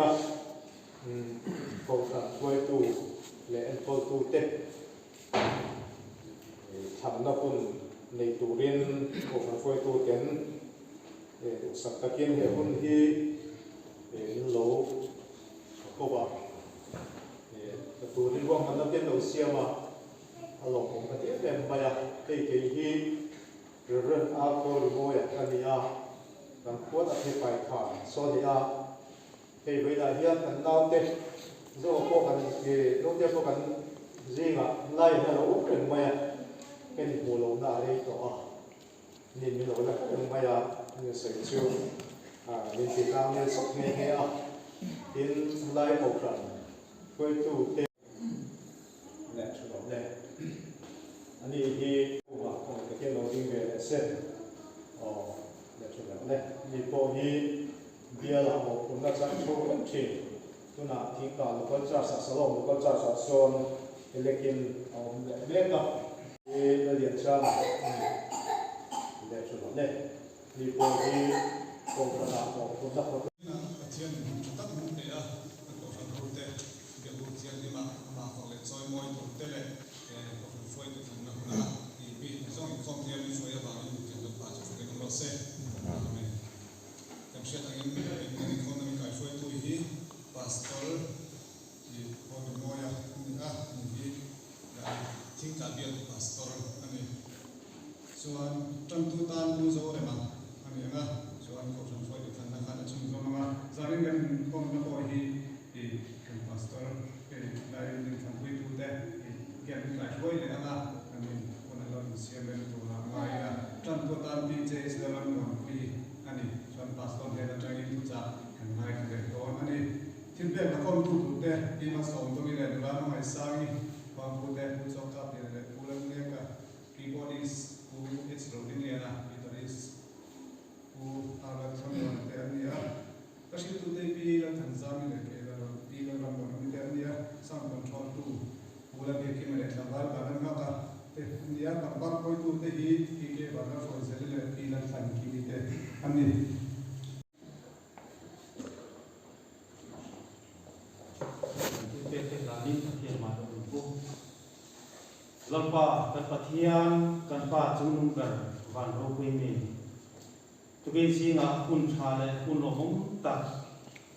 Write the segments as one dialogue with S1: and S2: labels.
S1: Venga Kohhran hruaitu leh enkawltute thlanna hun nei turin Kohhran hruaituten duhsak takin he hun hi min lo ko a, ka turin ruahmanna te an lo siam a, a lawmawm ka ti em em mai a, hei kei hi Rev. A. Kawlrimawi ka ni a, kan khuat a phei pai kha saw ni a. Hei vawiinah hian kan naute zawk pawh kan naute pawh kan zingah lai an la lo awm reng mai a, kan inhmuh lohna a rei tawh a, ni min lo la hre reng mai a, ni sawi chu min ti tlang nel sawk nghe nghe a, tin lai kohhran hruaitute leh tha lo le ani hi kuma kawng takin lo ding ve leh se aw leh tha lo le ni pawh hi Bialah mawhphurhna chang chho reng thin. Tunah Thingkah Local Church ah Salom Local Church ah sawn elekin a awm leh mek a. Hi Lalianchanga a ni leh tha lo le. Mi pawh hi Kohhranah mawhphurhna khawp.
S2: Tunah Pathian in hun tha tak min pe a, a Kohhran hote biakbuk thianghlim ah amah fak leh chawi mawi tur te leh Kohhran hruaitu thlanna huna i mi zawng inkhawm thei a min hruai avangin Pathian Lalpa chu hruai awm rawh se. Amen. Kan hriat angin kan inkhawmna min kaihruaitu hi Pastor tih Paul Mawia a ni a, ani hi Thingtlah bialtu Pastor a ni. Chuan tantu tan Pu Zorema a ni ang a, chuan Kohhran hruaitu thlanna khan a chhunzawm ang a, zanin kan inkhawmna pawh hi kan Pastor laiin min thlanpuitute hian min kaihruai leh ang a, kan inkhawmna lo insiam rem turah a ngai a, tantu tan PJ Lalrammuanpuii a ni. Chuan Pastor hnen atangin thuchah kan ngaithla leh dawn a ni. Thil pek la khawmtu turte Pi Malsawmdawmi leh nula Hmangaihsangi, Khuangpute, Pu Chawkkapliana leh Pu Lalneka, Keyboardist Pu H Rodingliana, Guitarist Pu R Lalthlamuana te an ni a. Ka hrilhtute Pi Lalthanzami leh Kei Lalram Pi Lalrammuanawmi te an ni a. Sound control tu Pu Lalbiakkima leh tlangval Vanlalnghaka te an ni a. Pangpar khawitu te hi Pi K Vanlalhruaizeli leh Pi Lalthlankimi te an ni.
S3: Kan thil pek te hlanin Pathian mah lo in pu. Lalpa kan Pathian, kan Pa chungnung ber van ropui mi. Tukin zingah hun tha leh hun lawmawm tak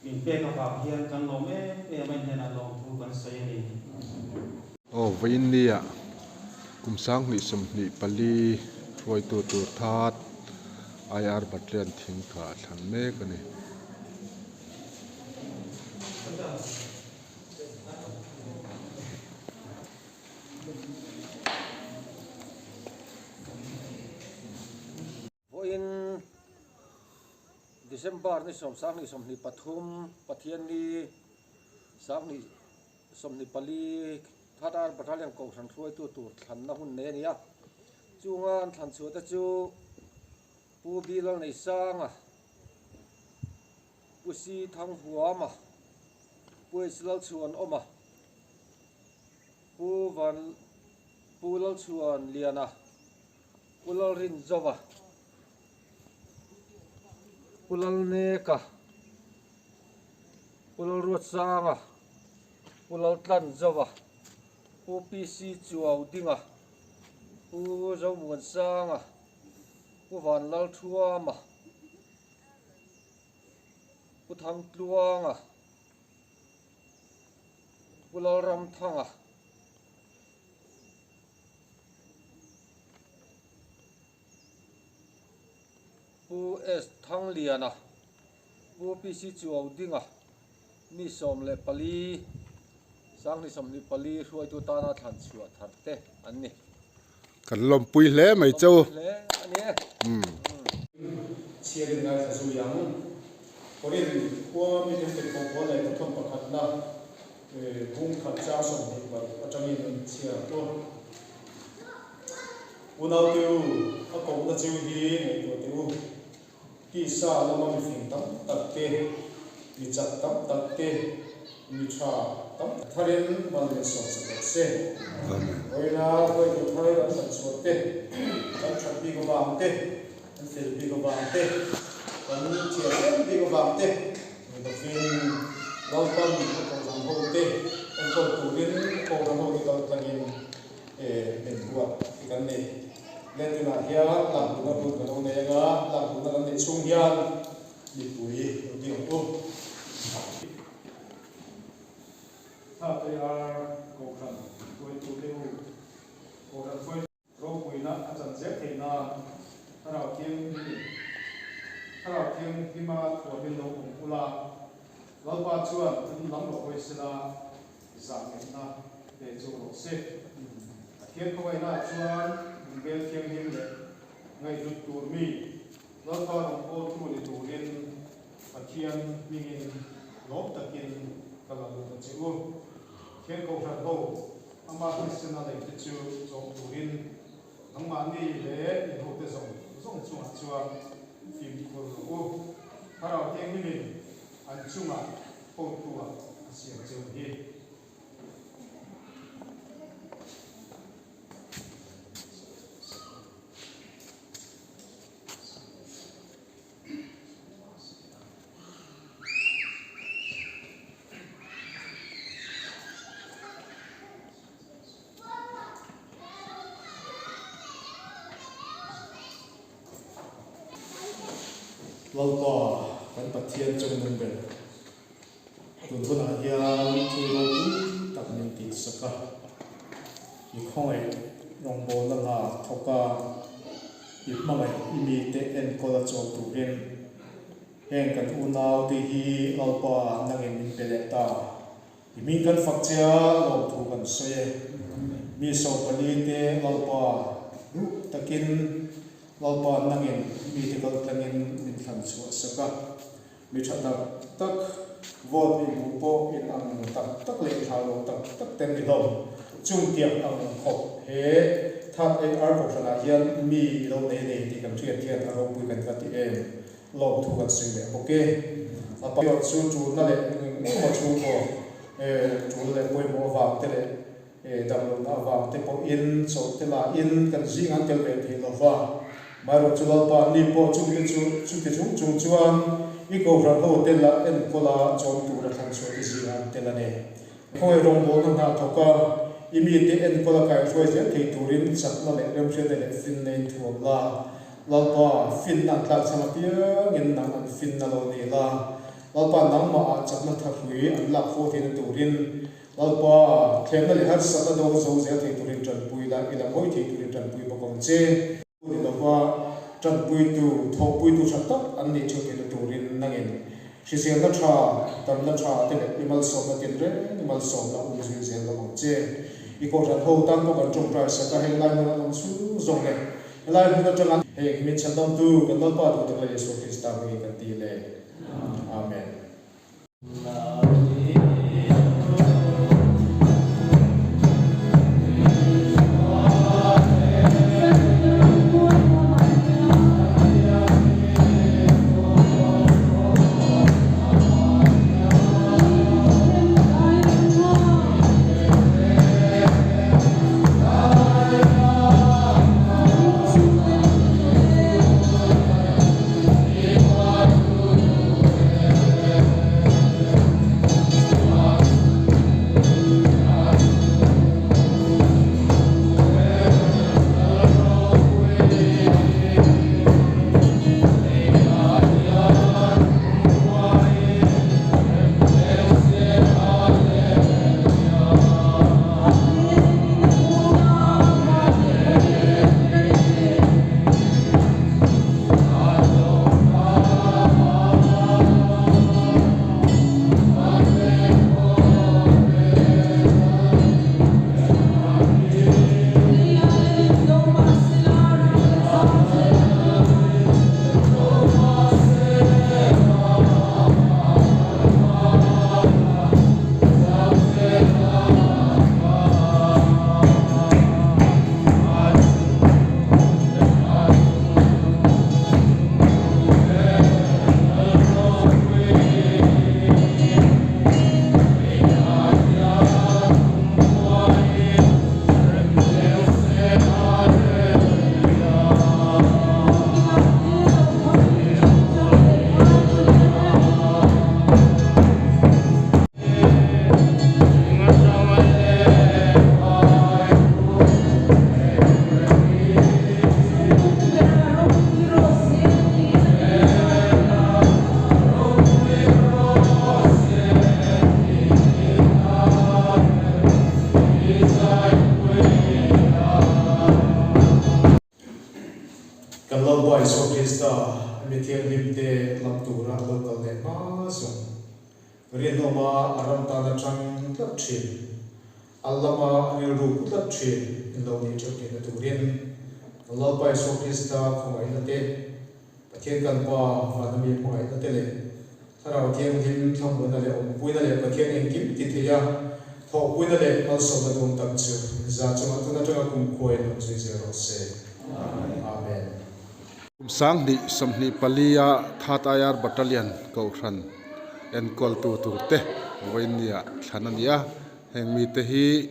S3: min pek avang hian kan lawm em em a, in hnenah lawmthu kan sawi a ni.
S4: Aw, vawiin nia kum 2024 hruaitu tur that IR Battalion thing kha a thlan mek a ni.
S5: Vawiin December ni 23 Pathianni 2024 Third Arm Battalion Kohhran hruaitu tur thlanna hun nei a ni a. Chunga an thlan chhuah te chu Pu Bilal Neisanga, Pu Si Thanghuama, Pu H Lalchhuanawma, Pu Van Pu Lalchhuanliana, Pu Lalrinzova, Pu Lalneka, Pu Lalruatsanga, Pu Laltlanzova, Pu PC Chuaudinga, Pu Zomuansanga, Pu Vanlalthuama, Pu Thangtluanga, Pu Lalramthanga. Pu S Thangliana, Pu PC Chuaudinga, mi 14, 2024 hruaitu tana thlan chhuah thar te an ni.
S4: Kan lawmpui hle mai cheu.
S5: Lawmpui hle a ni e.
S1: Chhiarin ngaithla zui ang. Korin khua mi tum tirhkoh pawl leh pathum pakhatna bung khat chang 26 atangin chhiar tur. Unaute u, a kohna cheu hi ngaihtuah teh u. Tisa lama mifing tam tak te, mi chak tam tak te, mi tha tam tak tharin mal min sawm sak rawh se. Vawiina hruaitu thar an hran chhuah te, kan that bik avang te, kan fel bik avang te, kan thiam em bik avang te ni lovin. Lalpan a kohhran hote enkawl turin a kohhran hote kal tlangin min buat hi kan ni. Lentinah hian lakluhna hun kan lo nei anga, lakluhna kan neih chhung hian mipui lo ding ang u. Thlataiar kohhran hruaitute u, kohhran hruaitu. Ropuina a chan zel theih nan Thlarau Thianghlimin Thlarau Thianghlima thuamin lo awm ula, Lalpa chuan in lam lo hawi sela zahngaihna pe chu rawh se. Pathian khawngaihnaah chuan in bel thianghlim leh ngaihhlut tur mi Lalpa rawn pawltu ni turin Pathian hmingin lawm takin ka la lut a che u. Thian Kohhran ho Amah hrisena nei te chu chawm turin nangmahni leh in hote zawng zawng chungah chuan fimkhur rawh u. Thlarau Thianghlimin an chungah hotuah a siam cheu hi. Lalpa kan Pathian chung nung ber tun hunah hian thil ropui tak min tihsak a, i khawngaih rawngbawlna hna thawk a, i hmangaih i mite enkawl a chawl turin heng kan unaute hi Lalpa nangin min pe leh ta. I hming kan fak che a, lawmthu kan sawi e. Mi sawmpali te Lalpa duh takin Lalpa nangin mite kal tlangin min thlan chhuah sak a. Mi tha tak tak vote i hmuh pawh in ang tak tak leh thla lo tak tak ten ni hlawm. Chung tiang ang khawp he That AR kohhranah hian mi i lo nei nei tih kan hriat hian a ropui kan va ti em? Lawmthu kan sawi leh bawk e. A pawimawh chu tulna leh eng emaw chhungkaw tul leh pawimawh avang te leh damlohna avang te pawhin chawlh te lahin kan zing an tel ve thei lo va. Amaherawhchu Lalpa ni pawh chungte chu chuti chung chung chuan i kohhran ho te la enkawl a chawm tura thlan chhuah te zingah an tel a ni. Khawi rawngbawlna hna thawk a, i mite enkawl a kaihruai zel thei turin chakna leh remhriatna leh finna in thuam la. Lalpa, finna an tlakchham apiangin nang an finna lo ni la. Lalpa, nangmahah chakna thahrui an lak fo theihna turin Lalpa, thlemna leh harsatna do zo zel thei turin tanpui la, i lam hawi thei turin tanpui bawk ang che. Ni lova tanpuitu, thawhpuitu tha tak an nih theuh theihna turin nangin hriselna tha, damna tha te leh i malsawmna tinreng i malsawmna um zui zel lo ang che. I kohhran ho tan pawh kan tawngtai sak a, heng lai hmun an awm chhung zawng leh helai hmun atanga heng min chhandamtu kan Lalpa duh tak leh Isua Krista hmingin kan ti le. Amen. Rinawma a ram tana tang tlat thin, a lama rilru pu tlat thin in lo nih theuh theihna turin kan Lalpa Isua Krista khawngaihna te, Pathian kan Pa vanami hmangaihna te leh Thlarau Thianghlim thlamuanna leh awmpuina leh Pathian engkim ti theia thawhpuina leh malsawmna duang tak chu za chungah tun atanga kumkhuain awm zui zel rawh se. Amen.
S4: Kum 2024 a Third IR Battalion Kohhran enkawltu turte vawinia thlan a ni a, heng mite hi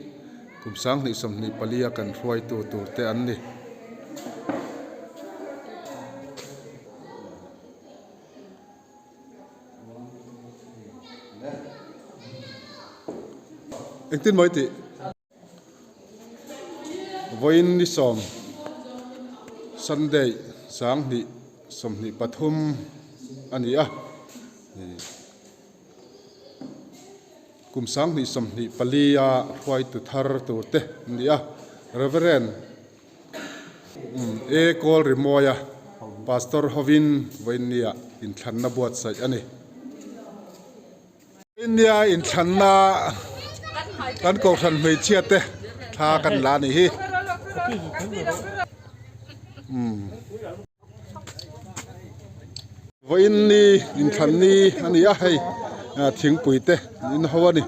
S4: kum 2024 a kan hruaitu turte an ni. Engtin mawi tih? Vawiin ni sawm Sunday 2023 a ni a, kum 2024 a hruaitu thar tur te an ni a, Reverend E Kawl Rimawia Pastor hovin vawiin nia inthlanna buatsaih a ni. India inthlanna kan kohhran hmeichhia te thla kan la a nih hi. Vawiin ni inthlan ni a ni a hei thingpui te an in ho a ni.